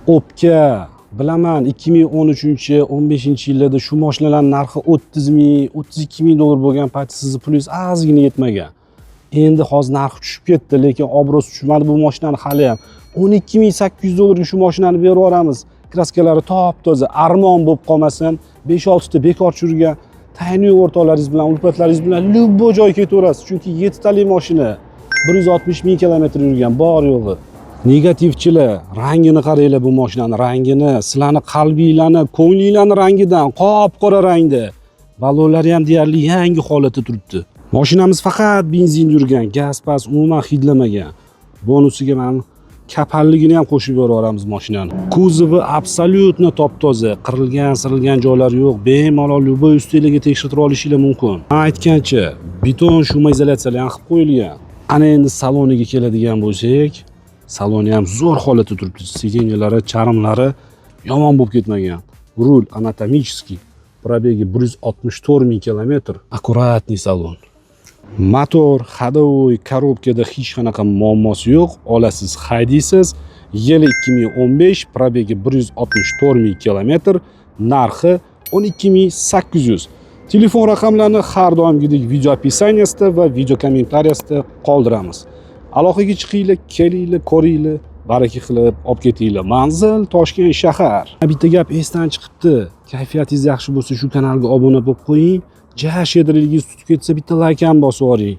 O'pka bilaman, 2013, 15 yillarda shu mashinalarning narxi 30 ming, 32 ming dollar bo'lgan paytda sizni pulingiz ozgina yetmagan. Endi hozir narxi tushib ketdi, lekin obro'si tushmadi bu mashinani. Hali ham 12 800 dollarga shu mashinani berib yuboramiz. Краска lari top toza, armon bo'lib qolmasin. 5-6 ta bekorchi yurgan tayinli o'rtoqlaringiz bilan, ulfatlaringiz bilan любой joyga ketaverasiz, chunki yettitali mashina, 160 ming kilometr yurgan, bor yo'g'i. Negativchilar, rangini qaranglar bu mashinani, rangini sizlarni qalbinglarni, ko'nglinglarni rangidan qop qora rangda. Ballonlari ham deyarli yangi holatda turibdi. Mashinamiz faqat benzin yurgan, gaz pas umuman hidlamagan. Bonusiga mana kapalligini ham qo'shib yuboramiz mashinani. Kuzovi абсолютно top toza, qirilgan sirilgan joylari yo'q. Bemalol любой ustinglarga tekshirtirib olishinglar mumkin. Man aytgancha, beton шумоизоляция lar ham qilib qo'yilgan. Ana endi saloniga keladigan bo'lsak, saloni ham zo'r holatda turibdi. Сиденья lari, charmlari yomon bo'lib ketmagan. Руль анатомический, пробеги 164 ming kilometr. Аккуратный salon. Motor, ходовой, коробка da hech qanaqa muammosi yo'q. Olasiz, haydaysiz. Yili 2015, пробеги 164 ming kilometr, narxi 12 800. Telefon raqamlarini har doimgidek video описание sida va video комментария sida qoldiramiz. Aloqaga chiqinglar, kelinglar, ko'ringlar, baraka qilib olib ketinglar. Manzil: Toshkent shahar. Bitta gap esdan chiqibdi. Kayfiyatingiz yaxshi bo'lsa, shu kanalga obuna bo'lib qo'ying. Ja shedrligingiz tutib ketsa, bitta layk ham bosib yuboring.